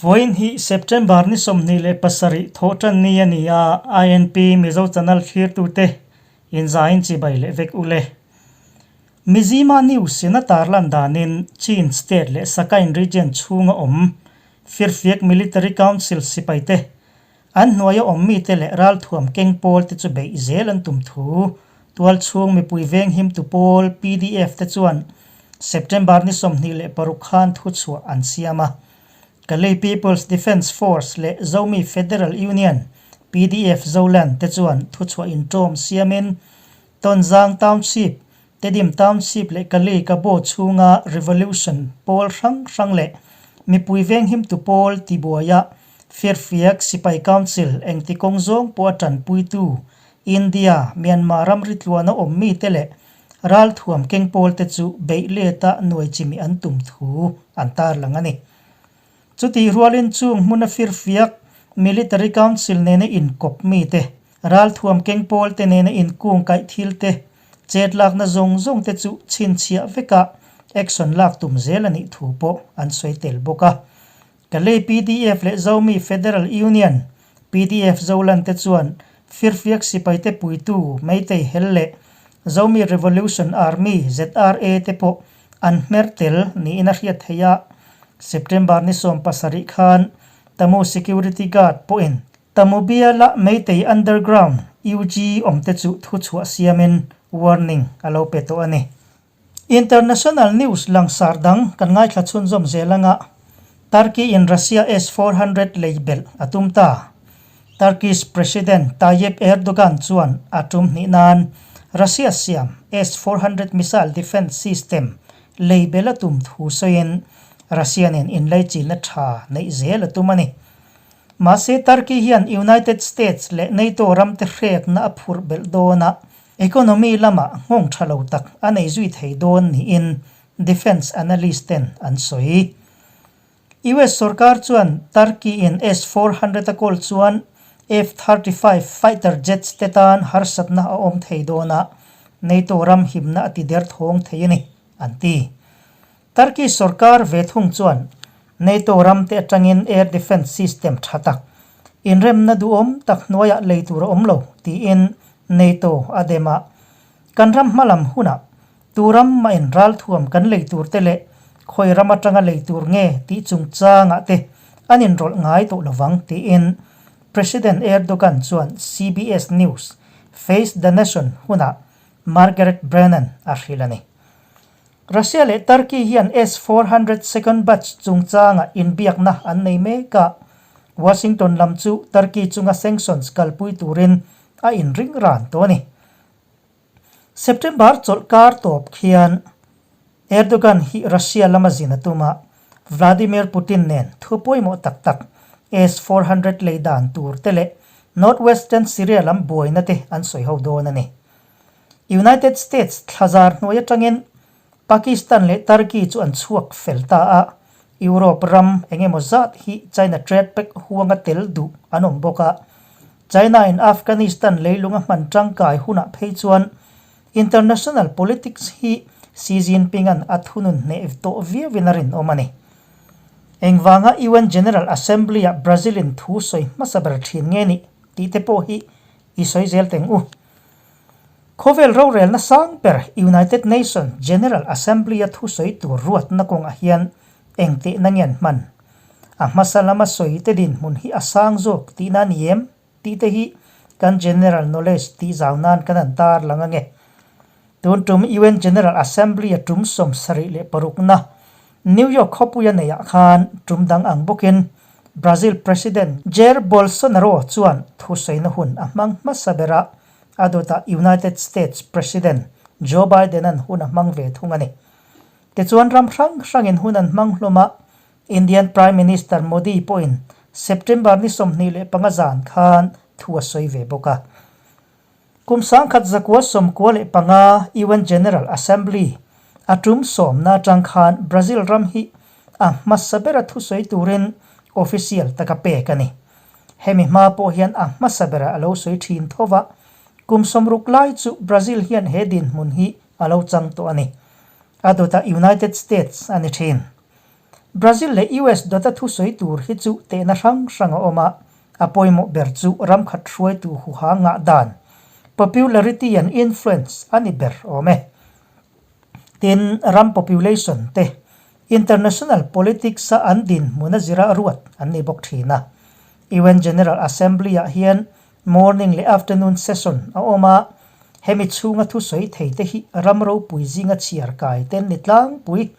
Vawiin hi September ni 27 thawhtan ni a ni a, INP Mizo Channel thlirtute inzaiin chibai leh vek u le. Mizima News in a tarlan danin Chin State leh Sakain Region chhunga awm Firfiak Military Council sipaite an hnuaia awm mite leh ralthuam keng pawl te chu beih zel an tum thu tualchhung mipui venghimtu pawl PDF te chuan September ni 26 khan thuchhuah an siam a. Kalay People's Defence Force leh Zomi Federal Union, PDF Zoland, te chuan thuchhuah inṭawm siamin Tonzang Township, Tedim Township leh Kalay Kabaw chhunga Revolution pawl hrang hrang leh mipui venghimtu pawl tibuaia Firfiak Sipai Council engti kawng zawng pawh a tanpuitu India, Myanmar ramri tluana awm mite leh Ralthuam keng pawlte chu beih leta nuai chimi an tum thu an tarlang a ni. Chutih rualin chung hmuna firfiak Military Council nena inkawp mite, ralthuam keng pawlte nena inkung kaih thilte, chet lakna zawng zawngte chu chhinchhiah veka action lak tum zel a nih thu pawh an sawi tel bawk a. Kalay pdf leh Zomi Federal Union, pdf Zoland te chuan firfiak sipaite puitu Meitei Hel leh Zomi Revolution Army, ZRA, te pawh an hmer tel niin a hriat theih a. September ni 70 khan Tamu Security Guard pawhin Tamu biala Meitei Underground, UG, awmte chu thuchhuah siamin warning a lo pe tawh a ni. International news langsar dang kan ngaithla chhunzawm zel anga Turkey in Russia S-400 lei belh a tum ta. Turkish President Tayyip Erdogan chuan a tum hnih nan Russia siam S-400 missile defence system lei belh a tum thu sawiin Russia nen inlaichinna tha neih zel a tum a ni. Mahse Turkey hian United States leh NATO ramte hrekna a phurh belh dawn a, Economy lamah nghawng tha lo tak a nei zui thei dawn niin defence analyst ten an sawi. US sorkar chuan Turkey in S-400 a kawl chuan F-35 fighter jets te tan harsatna a awm thei dawn a, NATO ram himna a ti der thawng thei a ni, an ti. Turkey sorkar ve thung chuan NATO ram te atangin air defence system tha tak, inremna duhawm tak hnuaiah lei tur a awm lo tiin NATO a dem a. Kan ram hmalam hunah tu ram mahin ralthuam kan lei tur te leh khawi ram atanga lei tur nge tih chungchangah te an inrawlh ngai tawh lovang tiin President Erdogan chuan CBS News Face the Nation hunah Margaret Brennan a hrilh a ni. Russia leh Turkey hian S-400 second batch chungchanga inbiakna an nei mek a, Washington lam chu Turkey chunga sanctions kalpui turin a inring ran tawh a ni. September chawlhkar tawp khian Erdogan hi Russia lama zin a tum a, Vladimir Putin nen thu pawimawh tak tak S-400 lei dan tur te leh northwestern Syria lam buaina te an sawi ho dawn a ni. United States thlazar hnuai atangin Pakistan leh Turkey chu an chhuak fel ta a, Europe ram eng emaw zat hi China trade pact huanga tel duh an awm bawk a. China in Afghanistan leilung a hman tangkai hunah phei chuan international politics hi Xi Jinping-a'n a thunun hneh tawh viauin a rinawm a ni. Engvanga UN General Assembly-ah Brazil-in thu sawi hmasa ber thin nge nih tih te pawh hi i sawi zel teng u. Khawvel rorelna sang ber United Nation General Assembly-a thusawi tur ruatna kawngah hian engtehna nge an hman? A hmasa lama sawi te dinhmun hi a sang zawk tihna a ni em? tih te hi kan general knowledge tih zau nan kan han tar lang ange. Tun tum UN General Assembly-a tum 76na New York khawpuia neihah khan tum dang ang bawkin Brazil President Jair Bolsonaro chuan thusawina hun a hmang hmasa ber a, a dawtah United States President Joe Biden-a'n hun a hmang ve thung a ni. Tichuan ram hrang hrangin hun an hmang hlawm a, Indian Prime Minister Modi pawhin September ni 25 zan khan thu a sawi ve bawk a. Kum 1995 UN General Assembly a tum sawmna atang khan Brazil ram hi a hmasa bera thusawi turin official taka pek a ni. Hemi hma pawh hian a hmasa bera a lo sawi thin tho va, kum 60 lai chu Brazil hian he dinhmun hi a lo chang tawh a ni. A dawtah United States a ni thin. Brazil leh US dawta thusawi tur hi chu tehna hrang hrang a awm a, a pawimawh ber chu ram khat hruaitu huha ngah dan, popularity and influence, a ni ber awm e. Tin, ram population te international politics a an dinhmun a zira ruat an ni bawk thin a. UN General Assembly ah hian morning leh afternoon session a awm a, hemi chhunga thusawi thei te hi ram ropui zinga chhiar kai te an ni tlangpui.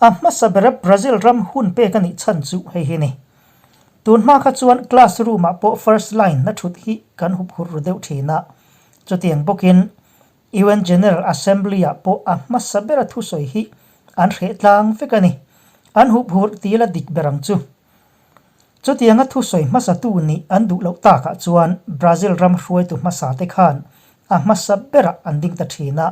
A hmasa bera Brazil ram hun pek a nih chhan chu hei hi ni. Tun hma kha chuan class room ah pawh first line na thut hi kan hup hur ru deuh thin a, chutiang bawkin UN General Assembly ah pawh a hmasa bera thusawi hi an hreh tlang vek a ni. An hup hur ti la dik ber ang chu. Chutianga thusawi hmasatu nih an duh loh takah chuan Brazil ram hruaitu hmasa te khan a hmasa berah an ding ta thin a.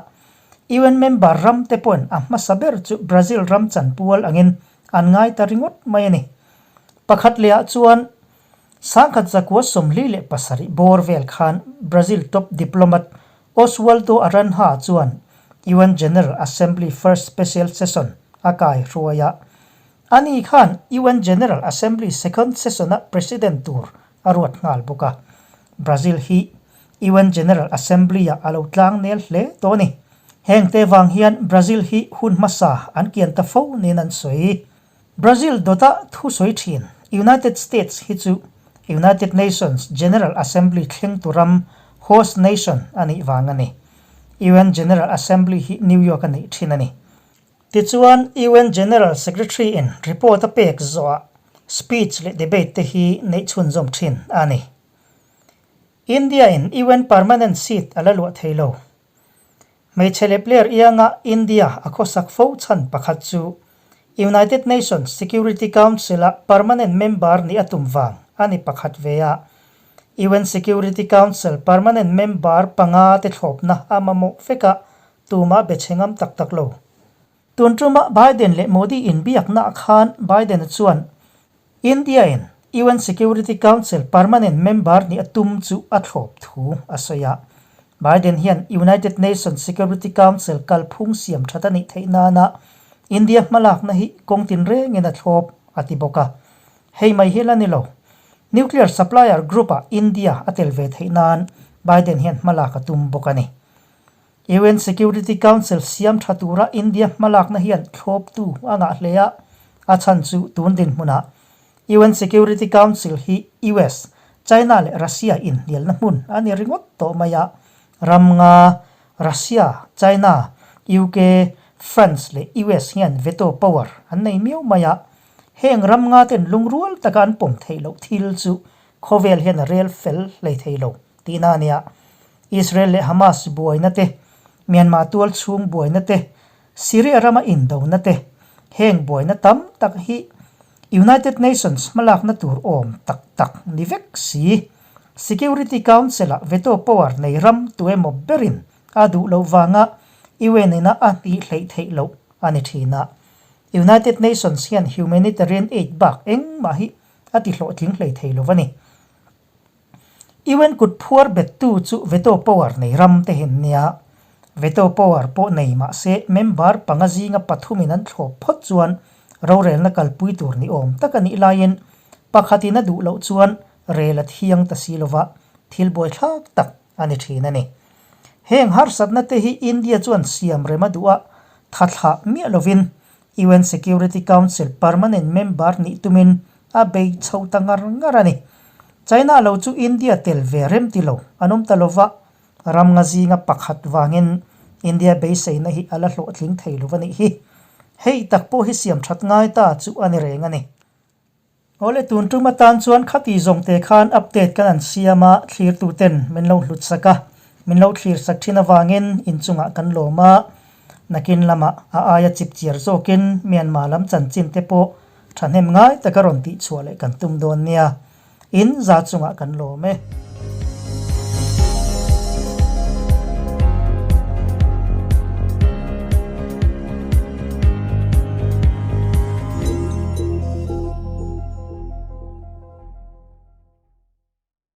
UN member ram te pawhin a hmasa ber chu Brazil ram chanpual angin an ngai ta ringawt mai a ni. Pakhat lehah chuan Sangkhat zakua 47 bawr vel khan Brazil top diplomat Oswaldo Aranha chuan UN General Assembly First Special Session a kai hruai a. Ani khan UN General Assembly Second Session-a President tur a ruat nghal bawk a. Brazil hi UN General Assembly-ah a lo tlang nel hle tawh a ni. Hengte vang hian Brazil hi hun hmasa an kian ta fo niin an sawi. Brazil dawta thu sawi thin United States hi chu United Nations General Assembly thlengtu ram host nation a nih vang a ni. UN General Assembly hi New York a neih thin a ni. Tichuan, UN General Secretary in report a pek zawhah speech leh debate te hi neih chhunzawm thin a ni. India in UN permanent seat a la luah thei lo. Hmeichhe leh player ianga India a khawsak fo chhan pakhat chu United Nations Security Council-a permanent member nih a tum vang a ni pakhat ve a. UN Security Council permanent member panga te thlawpna a mamawh vek a, tumah be chhe ngam tak tak lo. Tun tuma Biden leh Modi inbiaknaah khan Biden-a chuan India-in UN Security Council permanent member nih a tum chu a thlawp thu a sawi a. Biden hian United Nations Security Council kalphung siam that a nih theih nana India hmalakna hi kawng tinrengin a thlawp a ti bawk a. Hei mai hi la ni lo. Nuclear supplier group-ah India a tel ve theih nan Biden hian hmalak a tum bawk a ni. UN Security Council siam tha tura India hmalakna hian thlawptu a ngah hle a, a chhan chu tun dinhmunah UN Security Council hi US, China leh Russia inhnialna hmun a ni ringawt tawh mai a, ram nga, Russia, China, UK, France leh US hian veto power an nei miau mai a, heng ram nga ten lungrual taka an pawm theih loh thil chu khawvel hian a rel fel hlei thei lo tihna a nia. Israel leh Hamas buaina te, Myanmar tual chhung buaina te, Syria rama indona te, heng buaina tam tak hi United Nations hmalakna tur awm tak tak ni vek si. Security Council-ah veto power nei ram tuemaw berin a duh loh vanga UN ina a tih hleih theih loh a ni thin a. United Nations hian humanitarian aid bak engmah hi a ti hlawhtling hlei thei lo a ni. UN kut phuar bettu chu veto power nei ram te hin nia. Veto power pawh nei mah se member panga zinga pathumin an thlawp phawt chuan rorelna kalpui tur ni awm tak a nih laiin pakhatin a duh loh chuan rel a thiang ta si lova thil buaithlak tak a ni thin a ni. Heng harsatna te hi India chuan siam rem a duh a, tha thlah miah lovin UN Security Council permanent member nih tumin a bei chho ta ngar ngar a ni. China lo chu India tel ve rem ti lo an awm ta lova, ram nga zinga pakhat vangin India beiseina hi a la hlawhtling thei lo a nih hi. Hei tak pawh hi siam that ngai ta chu a ni reng a ni. Awle tun tum atan chuan khati zawng te khan update kan an siam a, thlirtu ten min lo hlut sak a, min lo thlir sak thin avangin inchungah kan lawm a, Nakin lamah a aia chip chiar zawkin Myanmar lam chanchin te pawh thahnem ngai taka rawn tihchhuah leh kan tum dawn nia. In za chungah kan lawm e.